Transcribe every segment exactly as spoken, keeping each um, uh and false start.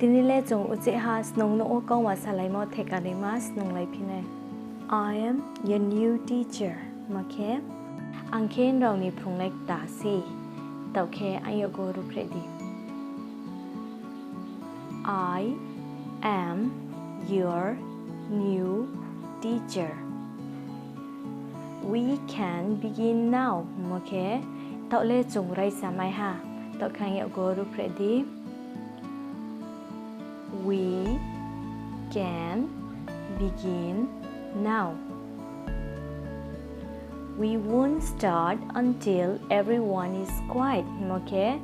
Tini le chung uchih ha snung nouh wo kauma salaimo thekanaima snunglai phi nai. I am your new teacher. Mo khe, ang khe nrao ni phrungnai kta sei. Taoh khe ang yakgu wo ruhphreh di. I am your new teacher. We can begin now. Mo khe, taoh le chung raisa mai ha. Taoh khe ang yakgu wo ruhphreh di. We can begin now. We won't start until everyone is quiet. Mo khe,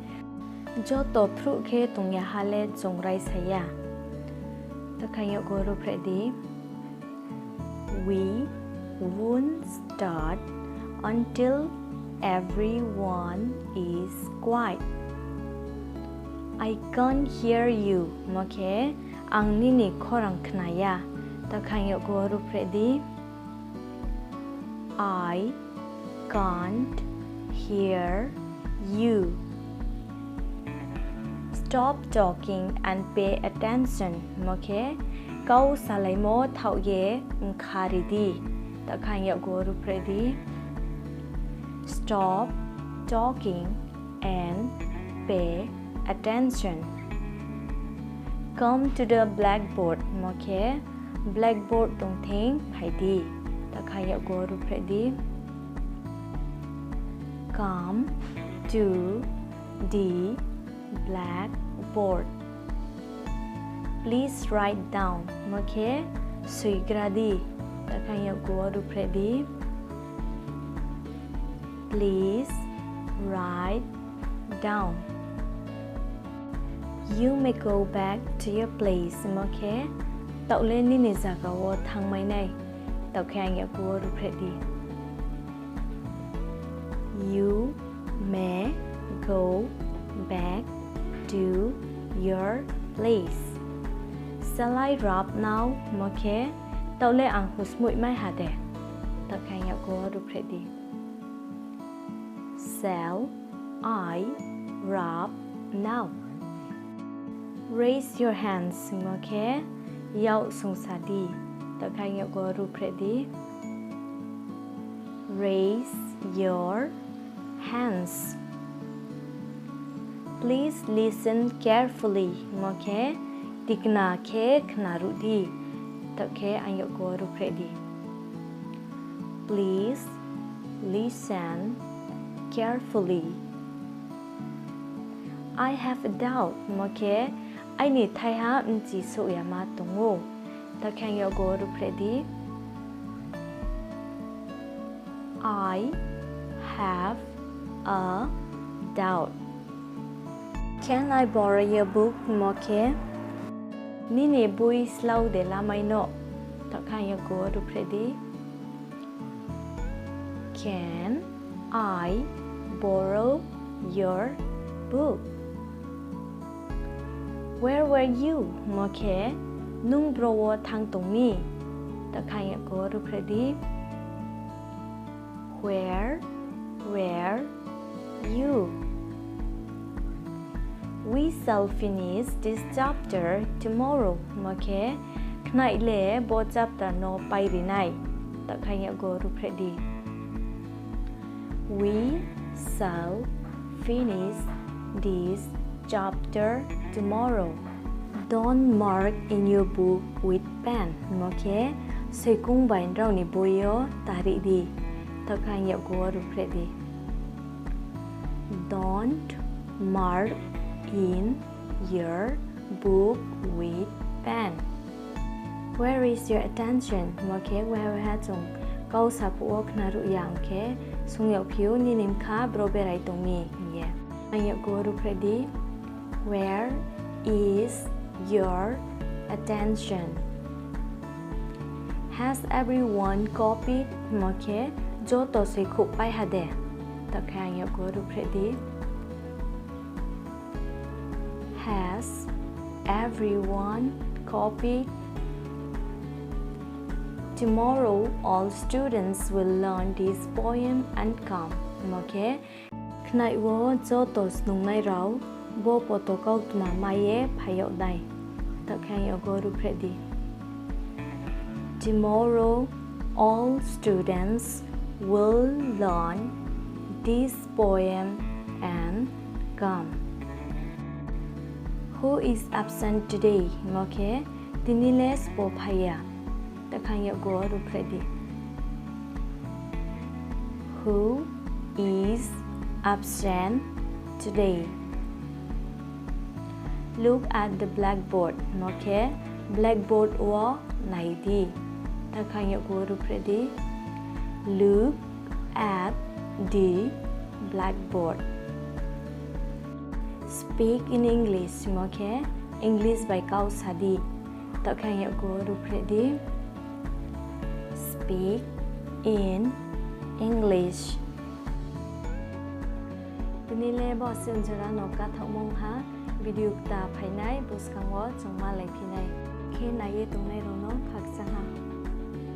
joto phruh khe tong ya ha le chung raisa ya. Taoh khe ang yakgu wo ruhphreh di. We won't start until everyone is quiet. I can't hear you. Mo khe, ang nini khorang khna ya. Taoh khe ang yakgu wo ruhphreh di. I can't hear you. Stop talking and pay attention. Mo khe, kau salaimo thaoh ye mkha ri di. Taoh khe ang yakgu wo ruhphreh di. Stop talking and pay attention. Come to the blackboard. Mo khe, blackboard tongthing phai di. Taoh khe ang yakgu wo ruhphreh di. Come to the blackboard. Please write down. Mo khe, soigra di. Taoh khe ang yakgu wo ruhphreh di. Please write down. You may go back to your place. Mo khe, taoh le nini zaga wo thanngmai nai. Taoh khe ang yakgu wo ruhphreh di. You may go back to your place. Shall I rub now? Mo khe, taoh le ang husmoih mai ha de? Taoh khe ang yakgu wo ruhphreh di. Shall I rub now? Raise your hands hingmo khe yak sungsa di. Taoh khe ang yakgu wo ruhphreh di. Raise your hands. Please listen carefully hingmo khe tikna khe khnaruh di. Taoh khe ang yakgu wo ruhphreh di. Please listen carefully. I have a doubt hingmo khe aini thaiha bchi souh yama tong ou. Taoh khe ang yakgu wo ruhphreh di. I have a doubt. Can I borrow your book hingmo khe nini boi slau de lamai no? Taoh khe ang yakgu wo ruhphreh di. Can I borrow your book? Where were you hingmo khe nung bro wo thanng tong mi? Taoh khe ang yakgu wo ruhphreh di. Where were you? We shall finish this chapter tomorrow hingmo khe khnaih le bo chapter no pai ri nai. Taoh khe ang yakgu wo ruhphreh di. We shall finish this chapter tomorrow. Don't mark in your book with pen hingmo khe soikung bai nrao ni boi yo tarih di. Taoh khe ang yakgu wo ruhphreh di. Don't mark in your book with pen. Where is your attention hingmo khe waiha waiha chung kau saphuh wo khnaruh ya ong khe sung yagphi ou, nini bkha bro berai tong mi hing ye. Ang yakgu wo ruhphreh di. Where is your attention? Has everyone copied hingmo khe joto soikhouhpai ha de? Taoh khe ang yakgu wo ruhphreh di. Has everyone copied? Tomorrow all students will learn this poem and come hingmo khe khnaih wo joto snungnai rao bo poto kautma mai ye phai yag nai. Taoh khe ang yakgu ruhphreh di. Tomorrow, all students will learn this poem and come. Who is absent today? Hingmo khe, tini le sbo phai ya? Taoh khe ang yakgu ruhphreh di. Who is absent today? Look at the blackboard. Hingmo khe, blackboard wo nai di. Taoh khe ang yakgu ruhphreh di. Look at the blackboard. Speak in English. Hingmo khe, English bai kau sa di. Taoh khe ang yakgu ruhphreh di. Speak in English. Tini le bo se jora no kathaohmo ong ha, video kta phainai buskang wo chung malaiphi nai. Khe nai ye tongnai rao no khakchang